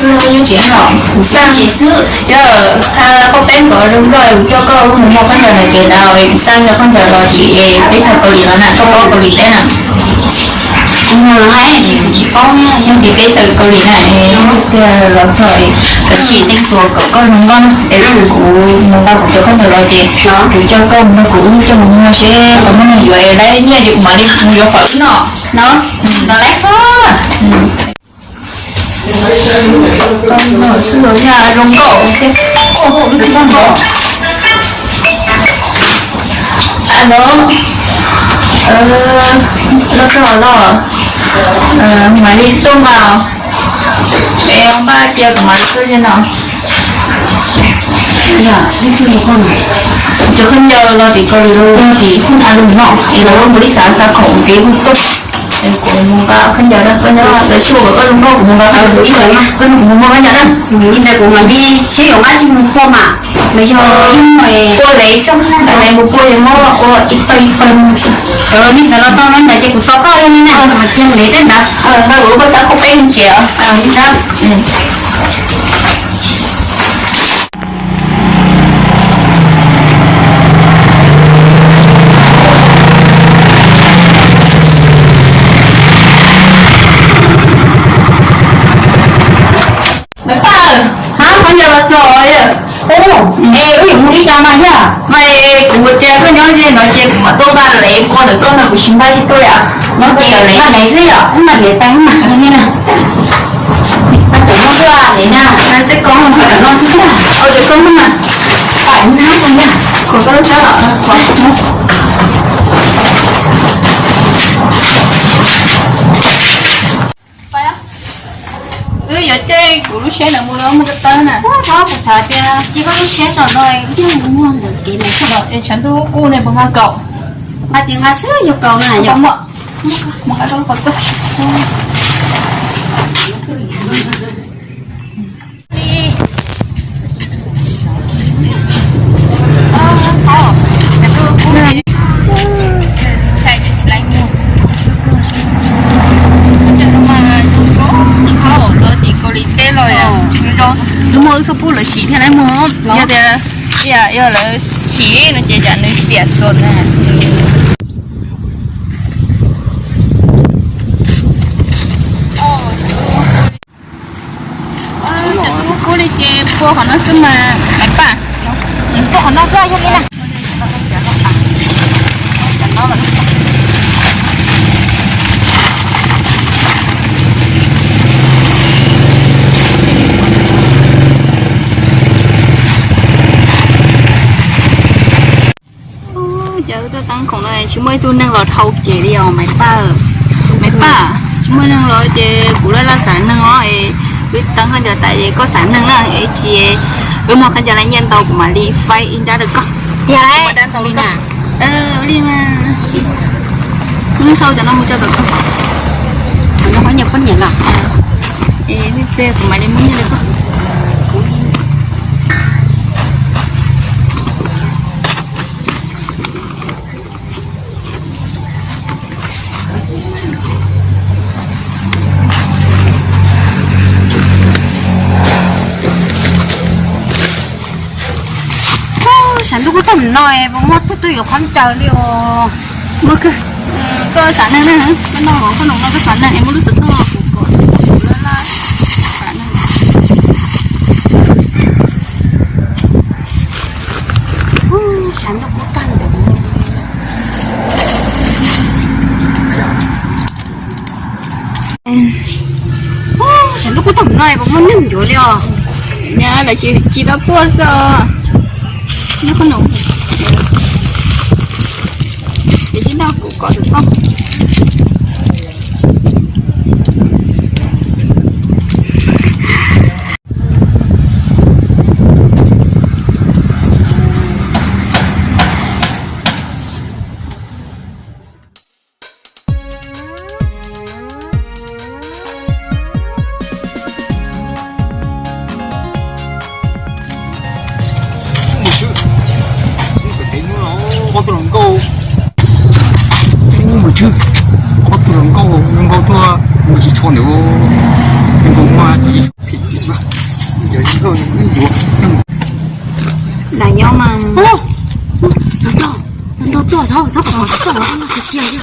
Tsis no, kuv xav tsis xwb, yog tha koj peb nkaus zoo nkauj kuv coj koj mus muag khaub ncaws no ces tau, kuv xav yog khaub ncaws los ces peb txog Kaus Lim los na, koj paub Kaus Lim teb na. Kuv mus los hais, kuv tsis paub, yog tias peb txog Kaus Lim na, tiag los txog, tab sis teeb tua kom koj zoo nkauj na, es kuv mus nqa kuv cov khaub ncaws los ces kuv coj koj mus nrog kuv wb coj mus muag seb puas muaj neeg yuav, lawv nyiaj ces kuv mam li mus yuav fawm wb noj. No, no lawm. Zoo nkauj, zoo nkauj. Alo, los txog los, mam li tuaj mas, es npaj cia kuv mam tuaj no. Yog ib tug li koj no, cov khaub ncaws los tim Kaus Lim los txog tim Hoob A Lwm no, es lawv ua npaum li xav xav khoom ces kuj tuaj. Kuv mus nqa khaub ncaws rau koj nyob, lawv xyuas kom koj zoo nkauj, kuv mus nqa khaub ncaws, koj nrog kuv mus muag khaub ncaws na. Li ntawd kuv mam li seb yuav nqa tsis mus pua mas, mas yog ib muag pua lev xwb, lev mus pua yog muab ua ib pawg ib pawg. Li ntawd los tau, li ntawd ces kuv tos koj li na, mas cia lev tej ntawd. Ntawd kuv koj tab koj peb mus tsev os. Li ntawd. Maiv Paj, hab, khaub ncaws los txog yom. Ub, es wb yuav mus li cas mas yog? Mas kuv tias koj nyob ze no ces kuv mam tuaj nqa lev ua ntawm koj no, kuv tsis nqa tsis tuaj yom. No ces nqa lev xwb yom, wb mam lev pais wb mam li na. Tau cov no xwb, lev na, tej koob no xwb, cov koob no mas pais nab tag yog, kom koj lub sab. Wb yuav caij kuv lub siab ntawd mus los muaj ko taw na. Kuv xav tias cia koj lub siab tso no, wb thiaj mus muag ntawm kev ntawd. Es tshav ntuj kuj ne puas nqa kaus? Nqa ces nqa xwb, yog kaus na yog. Mus nqa rau lub qhov tuaj. Ntshai ces tsis laib muag. Cov no mas zoo nkauj, qhov los tim Kaus Lim teb los yog tsis zoo, lub muag wb txhob pub lawv sim thiaj laib muag. Yog tias yog lawv sim no ces tsam nws xiam xos na. Tshav ntuj kub li ces pua qhov no xwb mas Maiv Paj. Pua qhov no xwb yog li na. Cov tuaj teeb khoom no tsis muaj ib tug neeg los dhau kev li os Maiv Paj. Maiv Paj, tsis muaj neeg los ces kuv laj laj xav neeg os, wb teeb khaub ncaws tas es koj xav neeg na, es tsis wb muag khaub ncaws laj nyiaj ntau kuv mam li faib ib nrab rau koj. Tiag li mas. Wb thau cov no mus tso tom koj. Kuv mam li muab nyiaj rau koj. Sav ntuj kub tag no es puas muaj tug twg yuav qhov ncaws li os? Muaj kawg. Koj xav neeg na, koj noj koj noj koj xav neeg es muaj lub xov tooj kuv kom kuv laj laj xav neeg. Sav ntuj kub tag. Sav ntuj kub tag no puas muaj neeg yuav li os? Nyab lawv tsis tau tuaj xwb os. Nyob qhov no, ces tsis nrog kuv kom tus toj. Ob tug hluas nkauj, ob tug hluas nkauj, hluas nkauj tuaj mus tsis tshua ntawd, hluas nkauj muaj ib phim. Txhob pom txog no tiag tiag li.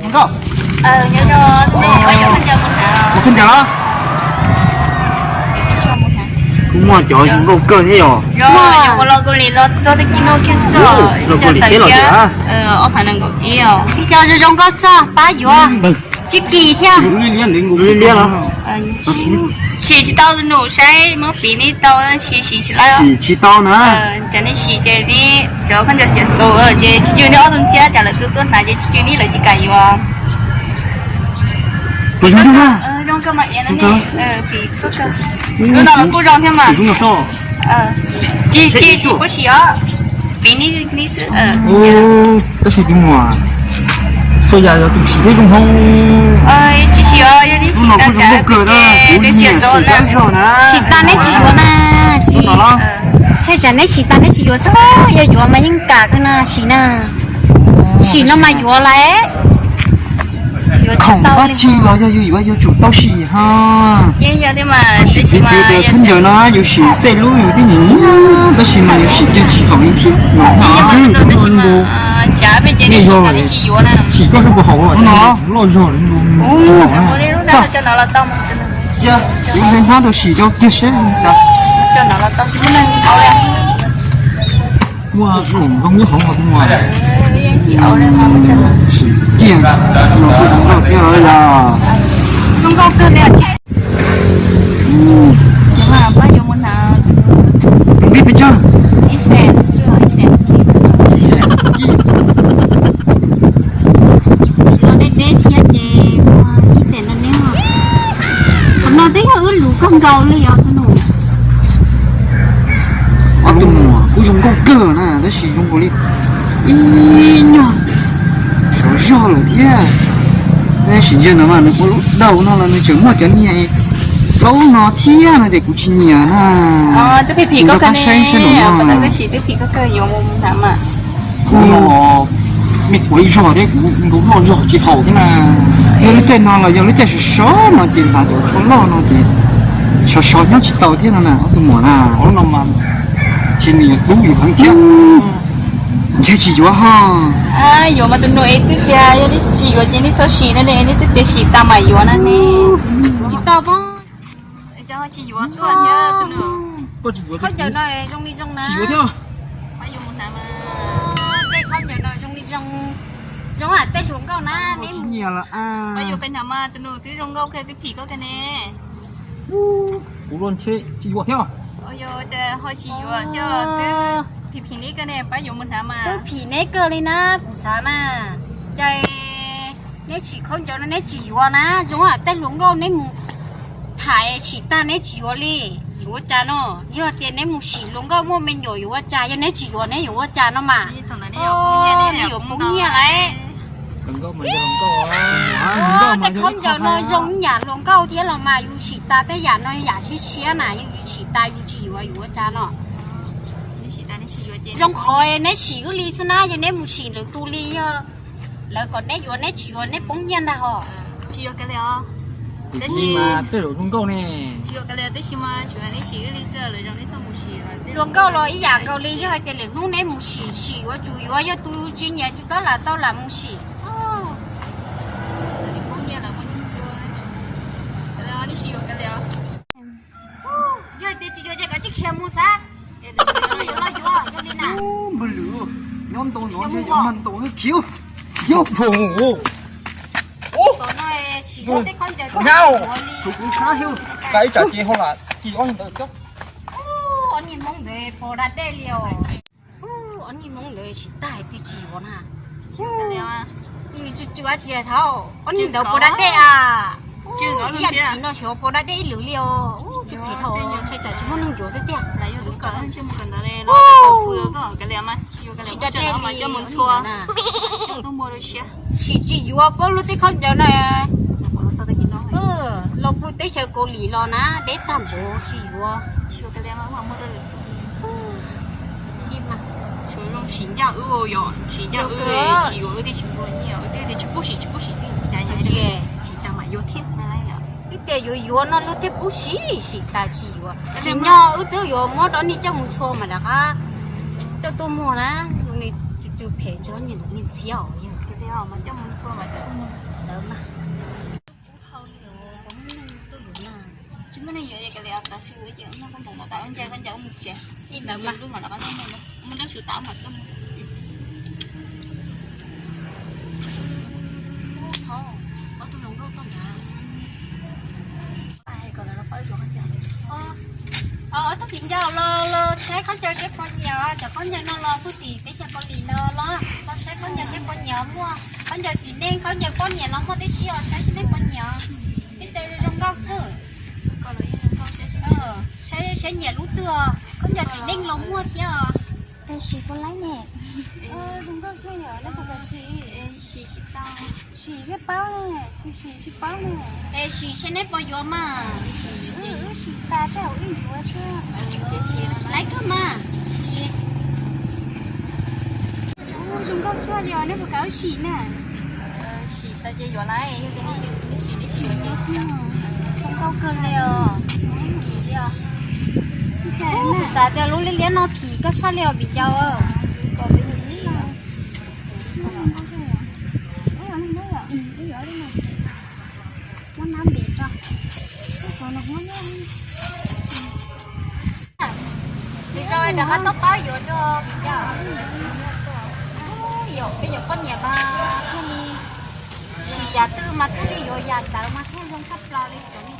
Nkauj, ua khaub ncaws los? Kuv muaj cov zoo nkauj kawg thiab yog. Los Kaus Lim los txog tag kis no kiag xwb. Los Kaus Lim teb los tias ob phav nees nkaum ib os. Tib co zoo zoo nkauj txog pab yuav. Tsis kim thiab. Liab liab los? Sim tsis tau nus saib muab piv li tau, sim sim tsis laib. Sim tsis tau na. Cas nej sim ces neb cov khaub ncaws xiam xaus ces tsis tsw neb ob tug ntxhiab, cas lawv twb tuaj hnav ces tsis tsw neb lawv tsis kam yuav. Zoo kawg mas. Lub no los kuj zoo thiab mas. Tsis tsis tsis pub sim os. Piv neb xwb. Tab sis tus muam, txhua yam yog tus sim thiab zoo hauv. Tsis sim os, yog neb sim tas kuv nyiam sim tas zog na. Sim tas neb tsis yuav na. Tsis, tshaj tsam neb sim tas neb tsis yuav txhob, yog yuav mas yeej kam kawg na sim na. Sim no mas yuav lawm. Khoom dab tsi los yog yus yuav yuav tsum tau sim ho. Piv txwv tias khaub ncaws no yus sim tej lub yus twb nyiam nyiam tab sis mas yus sim kiag tsis haum li thiab. Nej yog sim koj sab puas haum no loj zog li. Cia kuv hle hnab rau sim rau kiag seb. Muaj zoo nkauj nyob hauv mas kuv muaj. Sim kiag no kuj zoo nkauj thiab yog. Zoo nkauj kawg li. Tus nqi pes tsawg? Ib xees kib. Los deb deb thiab ces ib xees no neb. Qhov no twb yog wb luv kawg nkaus li os tus nus. Ob tug muam kuj zoo nkauj kawg na tab sis zoo nkaus li ib nyuag sov zog lawm thiab. Nej sim ntsia ntawd mas nws ua lub daus no los nws tseem muaj cov niag plaub no thiab no ces kuv tsis nyiam na. Tsis nco qab saib saib nraum no. Kuv ua ib zog thiab kuv nkaus loj zog tsis haum thiab na. Yog lub caij no los yog lub caij sov sov no ces hnav cov tsho loj no ces sov sov nyob tsis tau thiab no na ob tug muam na. Tsis nyiam dub yus heev thiab. Ntshe tsis yuav ho. Yuav mas tus nus es twb tias yog neb tsis yuav ces neb txhob sim no ne, neb twb tias sim tas mam yuav na ne. Tsis tau pob. Khaub ncaws no zoo li zoo na. Tej khaub ncaws no zoo li zoo, zoo am tej hluas nkauj na. Neb mus nyiam los. Pab yuav peb hnav mas tus nus twb zoo nkauj kawg twb phim koj kawg ne. Kuv los ntshe tsis yuav thiab. Ho tsis yuav thiab, twb phim phim neb kawg ne, pab yuav mus hnav mas. Twb phim neb kawg li na kuv xav na. Ces neb sim khaub ncaws no neb tsis yuav na, zoo am tej hluas nkauj neb mus tham sim tag neb tsis yuav li, yuav ua cas no? Yog tias neb mus sim hluas nkauj muaj me nyuam yuav ua cas? Yog neb tsis yuav neb yuav ua cas no mas? Neb yuav poob nyiaj lawm. Tej khaub ncaws no zoo nyam hluas nkauj thiab los mas yus sim tas tej yam no yam siab siab na, yus sim tas yus tsis yuav yuav ua cas no? Zoo qhov neb sim wb li xwb na, yog neb mus sim lwm tus li yog lawv kom neb yuav neb tsis yuav neb poob nyiaj ntag hos. Tab sis tej zaum zoo nkauj ne. Hluas nkauj los ib yam nkaus li, yog hais tias lwm hnub neb mus sim sim yuav tsum yuav, yog tus tsis nyiam tsis txhob lam tau lam mus sim. Yog hais tias tsis yuav ces kav tsij khiav mus xav. Yuav los yuav, yog li na. Npawg lwm, nyob ntau no yog mag ntau khiav. Yog phoom. Tom no sim tej khaub ncaws ua li. Tus kuv sab xwb, kav ib tsam ces ho lam kis ob ntawd thiab. Ob niag hmoob ntawd pos da dej li os. Ob niag hmoob ntawd sim tag hais tias tsis yuav na. Nws tsw tsw dab tsi thaum ob niag ntawd pos da dej a. Ib yam kis no xyov pos da dej ib lwm li os. Tsw phem dhau, ntshai tsam tsis muaj neeg yuav xwb tiag. Tsis da dej li. Sim tsis yuav paub luag tej khaub ncaws no. Los pug teb chaws Kaus Lim los na deb tag npaum tsis yuav. Sim ncaj wb, sim ncaj wb, tsis yuav wb twb tsis muaj nyiaj, wb twb tias tsis pub sim tsis pub sim, cas sim tag mam yuav thiab na. Twb tias yuav yuav no luag thiaj pub sim sim tas tsis yuav. Tsim nyog wb twb yuav muab rov nej coj mus txhua mas rov qab coj tuaj muag na. Nws tsw phem tso nyias ntawm nyias ntxhiab os yog. Ntawd mas. Tsis muaj neeg yuav, koj li tas si ua ces noj koj ncaws, koj ncaws mus tsev. Ib ntawd mas lub mam rov qab tuaj muag, muaj dab su tas mam tuaj muag. Ob tug hluas nkauj koj nrad. Ob tug viv ncaus los los saib khaub ncaws saib pos nyiam, cov khaub ncaws no los pug tim teb chaws Kaus Lim no los, los saib khaub ncaws saib pos nyiam muaj khaub ncaws txiv neej, khaub ncaws poj niam los muaj tib si os, saib saib nej pos nyiam. Tej cov zoo nkauj xwb. Saib saib nyiam lub twg os, khaub ncaws txiv neej los muaj thiab os. Es sim puas laib ne? Zoo nkauj xwb yom, nej puas kam sim? Sim thiaj paub ne, tsis sim tsis paub ne. Es sim saib nej puas yuav mas. Wb sim tas tej zaum wb yuav thiab. Laib kawg mas. Sim. Ub, zoo nkauj tshaj li os, nej puas kam wb sim na? Sim tas ces yuav lawm, yog tias nej sim, sim yuav ces zoo nkauj kawg li os, tsis kim li os. Kuv xav tias lub liab liab no phim koj tshaj li os viv ncaus. Lwm zaus rov qab tuaj pab yuav dua viv ncaus. Yog peb cov poj niam mas thiaj li sim yam twg mas thiaj li yuav yam ntawd mas thiaj zoo tshaj plaws li cov me